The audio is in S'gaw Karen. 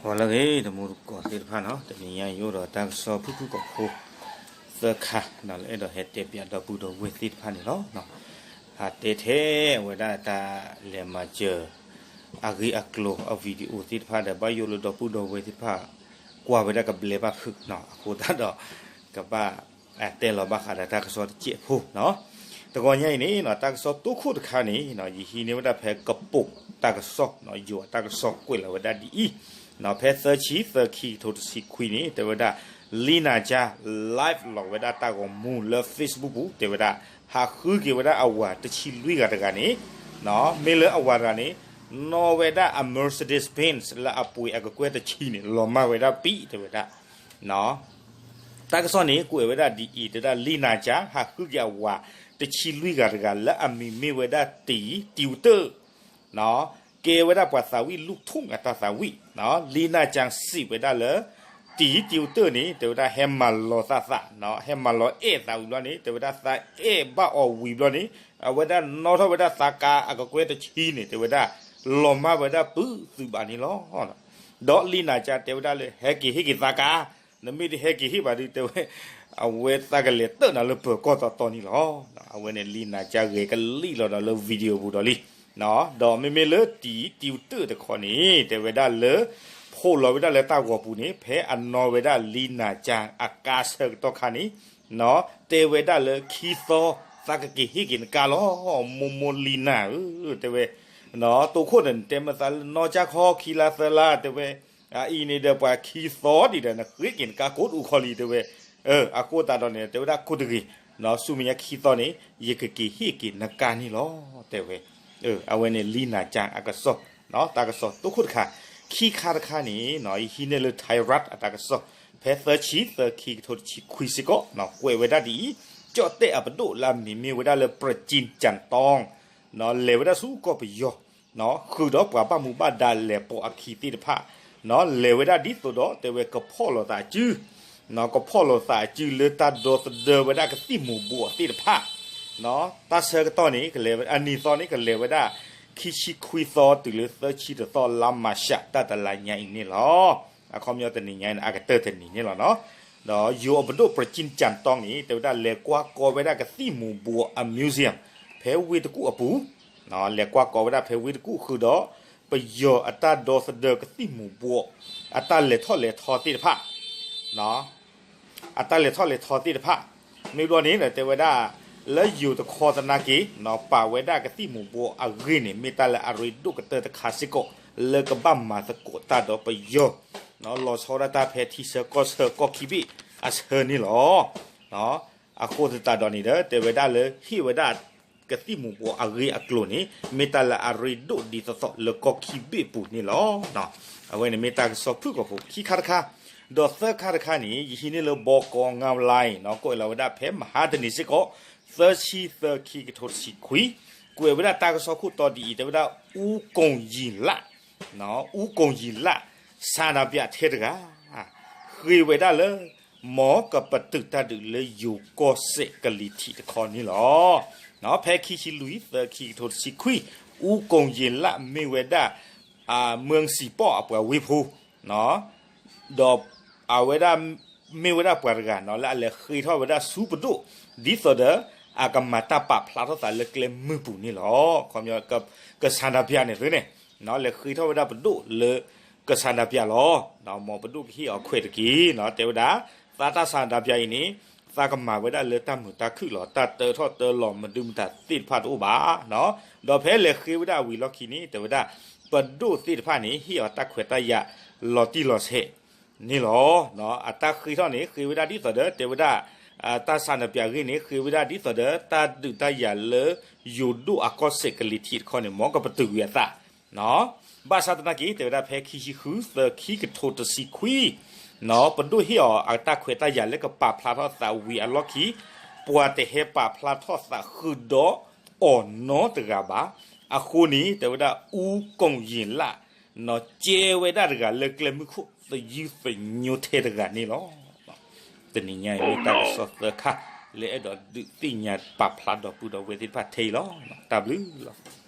ဂီၤလၢအဂ့ၤ တံၤသကိးသ့ၣ်တဖၣ်နီၤ, တနံၤညါအံၤအိၣ်ဒီးတၢ်ကစီၣ်ဖုၣ်ဖုၣ်ကိာ်ဖိသၢခါနီၤ လၢအဲၣ်ဒိးဟဲတဲပၠးဒီပုၢ်ဒီဝဲၢ်သ့ၣ်တဖၣ်န့ၣ်လီၤ. ဟးတဲထဲဝဲဒၣ်တၢ်လဲၤမၤစၢၤ အဂ့ၢ်အကျိၤအ video သ့ၣ်တဖၣ်ဒီး ဘၣ်ယိၣ်လၢဒီပုၢ်ဒီဝဲၢ်သ့ၣ်တဖၣ် ကွၢ်ဝဲဒၣ်ကဘျဲးဘၣ်ဖုးနီၤ, အဃိသတးဒီး ကဘၣ် တဲလီၤဘၣ်ဃးဒီးတၢ်ကစီၣ်တစဲးဖိနီၤ. တဂီၤညါအံၤန့ၣ်နီၤ တၢ်ကစီၣ်တိခိၣ်တခါန့ၣ်နီၤ ယဟံးန့ၢ်ဝဲဒၣ်ဖဲကပိာ်တၢ်ကစီၣ်နီၤ, ယိၤအတၢ်ကစီၣ်ကွဲးလီၤဝဲဒၣ်ဒ်အံၤ, ဖဲသၢဆံသၢ ခံကထိတဆံခွံန့ၣ် တဲဝဲဒၣ် Lina Chan live လီၤဝဲဒၣ်တၢ်ဂီၤမူလၢ Facebook ပူၤ တဲဝဲဒၣ် ဟးဃုက့ၤဝဲဒၣ်အဝၤတဆံလွံၢ်ဂၤတဂၤန့ၣ်နီၤ, မ့ၢ်လၢအဝၤတဂၤန့ၣ် နီၣ်ဝဲဒၣ်အ Mercedes Benz လၢအပှ့ၤအကကွဲၢ်တဆံန့ၣ် လီၤမၢ်ဝဲဒၣ်ပံး တဲဝဲဒၣ် တၢ်ကစီၣ်န့ၣ်ကွဲးဝဲဒၣ်ဒ်အံၤ, တဲဝဲဒၣ် Lina Chan ဟးဃုက့ၤအဝၤတဆံလွံၢ်ဂၤတဂၤ လၢအမံၤမ့ၢ်ဝဲဒၣ်တံၤ တံၤတၢၣ် ကဲဝဲဒၣ်ပှၤသးဝံၣ် လူၢ်ထူၣ်အတၢ်သးဝံၣ်, Lina Chan စံးဝဲဒၣ်လၢ တံၤ တံၤတၢၣ်န့ၣ် တဲဝဲဒၣ်ဟဲမၤလီၤသးသး, ဟဲမၤလီၤအဲၣ်သးဝံၤဘျီန့ၣ် တဲဝဲဒၣ်သးအဲၣ်ဘၣ်အီၤဝံၤဘျီန့ၣ် အဝဲဒၣ်နီၣ်ထီၣ်ဝဲဒၣ်သးကါအကကွဲၢ်တဆံန့ၣ် တဲဝဲဒၣ် လီၤမၢ်ဝဲဒၣ်ပုၢ်သုးဘၣ်န့ၣ်လီၤ. ဒီး Lina Chan တဲဝဲဒၣ်လၢ ဟဲက့ၤဟ့ၣ်က့ၤသးကါ, နမ့ၢ်တဟဲက့ၤဟ့ၣ်ဘၣ်ဒီး တဲဝဲ အဝဲသးကလဲၤတၢၣ်နၤလၢပၢၤကီၢ်တီတီန့ၣ်လီၤ. အဝဲန့ၣ် Lina Chan ဂဲၤကလံၣ်လီၤဒီးလၢ video ပူၤဒီးလံ ဒီးမ့မ့ၢ်လၢတံၤ တံၤတၢၣ်တခီန့ၣ် တဲဝဲဒၣ်လၢ ဖိးလီၤဝဲဒၣ်လၢတၢ်ဂီၤပူၤန့ၣ် ဖဲအနီၣ်ဝဲဒၣ် Lina Chan အကါဆၢကတီၢ်ခါန့ၣ် တဲဝဲဒၣ်လၢခံသီ သးကက့ၤဟ့ၣ်က့ၤနကါလီၤ မိၢ်မိၢ် Lina ဧၢ တဲဝဲ တိခိၣ်န့ၣ် နတဲမ့ၢ်သးလၢနီၢ်ကၠၢ်ခီခံလါသၢလါ တဲဝဲ အအံၤန့ၣ်ဒီးပှၤခံသီဒံးဒီး နဃ့က့ၤနကါကိးတအူခီလံ တဲဝဲ အဃိသတးဒီးန့ၣ် တဲဝဲဒၣ်ကိးတဂ့ၤ ဆူမဲာ်ညါခံသီန့ၣ် ယကက့ၤဟ့ၣ်က့ၤနကါန့ၣ်လီၤ တဲဝဲ အဝဲန့ၣ် Lina Chan အကစီၣ် တၢ်ကစီၣ်တိခိၣ်တခါ, ခံခါတခါန့ၣ် ယဟံးန့ၢ်လၢ Thai Rat အတၢ်ကစီၣ် ဖဲသၢဆံသၢ ခံကထိတဆံခွံစ့ၢ်ကီး ကွဲးဝဲဒၣ်ဒ်အံၤ, ကၠီၣ်တဲၣ်အပဒိၣ်လၢအမံၤမ့ၢ်ဝဲဒၣ်လၢ ပြၢၣ်ကၠံၣ်ကၠၣ်တီၣ် လဲၤဝဲဒၣ်ဆူကီၢ်ပယီၤ ဃုာ်ဒီးပှၤဘၣ်မူဘၣ်ဒါလဲၤပိာ်အခံသ့ၣ်တဖၣ် လဲၤဝဲဒၣ်ဒ်သိးဒီး တဲဝဲကဖီၣ်လိာ်သးအစု ကဖီၣ်လိာ်သးအစုလၢတၢ်ဒီသဒၢဝဲဒၣ်ကသံၣ်မူၤဘှီးသ့ၣ်တဖၣ် တၢ်ဆၢကတီၢ်န့ၣ် ကလဲၤဝဲ အနံၤသီန့ၣ် ကလဲၤဝဲဒၣ် ခံဆံခွံသီတုၤလၢသၢဆံတသီ လါမၢ်ၡး တၢ်တလါညါအံၤန့ၣ်လီၤ. အခီပညီတနံၤညါအံၤန့ၣ် အကတၢၢ်တနံၤန့ၣ်လီၤနီၤ. ဒီးယိၤအပဒိၣ် ပြၢၣ်ကၠံၣ်ကၠၣ်တီၣ်န့ၣ် တဲဝဲဒၣ်လဲၤကွၢ်ကီဝဲဒၣ်ကသံၣ်မူၤဘှီးအ museum ဖဲဝ့ၢ်တကူၣ်အပူၤ လဲၤကွၢ်ကီဝဲဒၣ်ဖဲဝ့ၢ်တကူၣ်ဃုာ်ဒီး ပယီၤအတၢ်ဒီသဒၢကသံၣ်မူၤဘှီး အတၢ်လဲၤထီၣ်လဲၤထီသ့ၣ်တဖၣ် အတၢ်လဲၤထီၣ်လဲၤထီသ့ၣ်တဖၣ် မ့ၢ်ဘျီန့ၣ် တဲဝဲဒၣ် လၢယိၤတခီသနာ်က့ ပာ်ဝဲဒၣ်ကသံၣ်မူၤဘှီးအဂ့ၢ်န့ၣ် မ့ၢ်တၢ်လၢအရ့ဒိၣ်ကတၢၢ်တခါစ့ၢ်ကီး လၢကဘၣ်မၤသကိးတၢ်ဒီးပယီၤ လီၤဆီဒၣ်တၢ်ဖဲထံဆၢကီၢ်ဆၢကီၢ်ခံဘ့ၣ်အဆၢန့ၣ်လီၤ. အဃိသတးဒီးန့ၣ်ဒီး တဲဝဲဒၣ်လၢဟ့ၣ်ဝဲဒၣ် ကသံၣ်မူၤဘှီးအဂ့ၢ်အကျိၤန့ၣ် မ့ၢ်တၢ်လၢအရ့ဒိၣ်ဒ်သိးသိးလၢကီၢ်ခံဘ့ၣ်ပူၤန့ၣ်လီၤ. အဝဲန့ၣ်မ့ၢ်တၢ်ကစီၣ်ဖုၣ်ကိာ်ဖိခံခါတခါ, ဒီးသၢခါတခါန့ၣ် ယဟံးန့ၢ်လၢ ဘီကီ ငါးလါ ကွဲးလီၤဝဲဒၣ်ဖဲမဟါတနံၤစ့ၢ်ကီး သၢဆံသၢ ခံကထိတဆံခွံ ကွဲးဝဲဒၣ်တၢ်ကစီၣ်ခိၣ်တီဒ်အံၤ တဲဝဲဒၣ် ဦးကိင်ယံလ ဦးကိင်ယံလ ဆန္ဒပြထဲတဂၤ ဃ့ဝဲဒၣ်လၢ မ်ကပတုာ်တၢ်ဒုးလၢယိၤကီၢ်စဲၣ်ကလံၤထံးတခီန့ၣ်လီၤ. ဖဲခံဆံလွံၢ်သၢ ခံကထိတဆံခွံ ဦးကိင်ယံလ မ့ၢ်ဝဲဒၣ် မၢၢ်စံးပီၣ်အပှၤဝ့ၢ်ဖိ ဒီးအဝဲဒၣ် မ့ၢ်ဝဲဒၣ်ပှၤတဂၤနီၤ လၢအလဲၤဃ့ထီၣ်ဝဲဒၣ်ဆူပဒိၣ် ဒ်သိးဒီး အကမၤတၢ်ပာ်ဖျါထီၣ်သးလၢကျဲမုၢ်ပူၤန့ၣ်လီၤ. ခီပညီ ကဆန္ဒပြန့ၣ်သုန့ၣ် လဲၤဃ့ထီၣ်ဝဲဒၣ်ပဒိၣ်လၢ ကဆန္ဒပြလီၤ. မ်ပဒိၣ်ကဟ့ၣ်အီၤခွဲးတက့ၢ် တဲဝဲဒၣ် သးတၢ်ဆန္ဒပြအံၤန့ၣ် သးကမၤဝဲဒၣ်လၢတၢ်မုာ်တၢ်ခုၣ်လီၤ. တၢ်တၢထီၣ်တၢလီၤမဒုမတၤသ့ၣ်တဖၣ်တအိၣ်ဘၣ် ဒီးဖဲလဲၤဃ့ဝဲဒၣ်အဝံၤလီၢ်ခံန့ၣ် တဲဝဲဒၣ် ပဒိၣ်သ့ၣ်တဖၣ်န့ၣ် ဟ့ၣ်အီၤတၢ်ခွဲးတၢ်ယာ်လီၤတံၢ်လီၤဆဲးန့ၣ်လီၤ. အတၢ်ဃ့ထီၣ်န့ၣ် ဃ့ဝဲဒၣ်ဒ်သိးဒီး တဲဝဲဒၣ် တၢ်ဆန္ဒပြအဂ့ၢ်န့ၣ် ဃ့ဝဲဒၣ်ဒ်သိးဒီး တၢ်ဒုးတၢ်ယၤလၢ ယိၤဒိၣ်အကီၢ်စဲၣ်ကလံၤထံးတခီန့ၣ် မ်ကပတုာ်ကွံာ်အသး ဘၣ်ဆၣ်သနာ်က့ တဲဝဲဒၣ်ဖဲခံဆံဃုသၢ ခံကထိတဆံခွံ ပဒိၣ်ဟ့ၣ်အီၤအတၢ်ခွဲးတၢ်ယာ်လၢကပာ်ဖျါထီၣ်သးဝံၤအလီၢ်ခံ ပှၤတဟဲပာ်ဖျါထီၣ်သးဃုာ်ဒီးအီၤနီတဂၤဘၣ်. အဃိန့ၣ် တဲဝဲဒၣ် ဦးကိင်ယံလ ကဲဝဲဒၣ်တဂၤလၢကျဲမုၢ်ခိၣ်သယုၢ်သညိထဲတဂၤန့ၣ်လီၤ. တနံၤညါအံၤမ့ၢ်တၢ်ကစီၣ်သၢခါ လၢအဲၣ်ဒိးဒုးသ့ၣ်ညါပာ်ဖျါဒီပုၢ်ဒီဝဲၢ်သ့ၣ်တဖၣ်ထဲအံၤလီၤ. တၢ်ဘျုးလီၤ.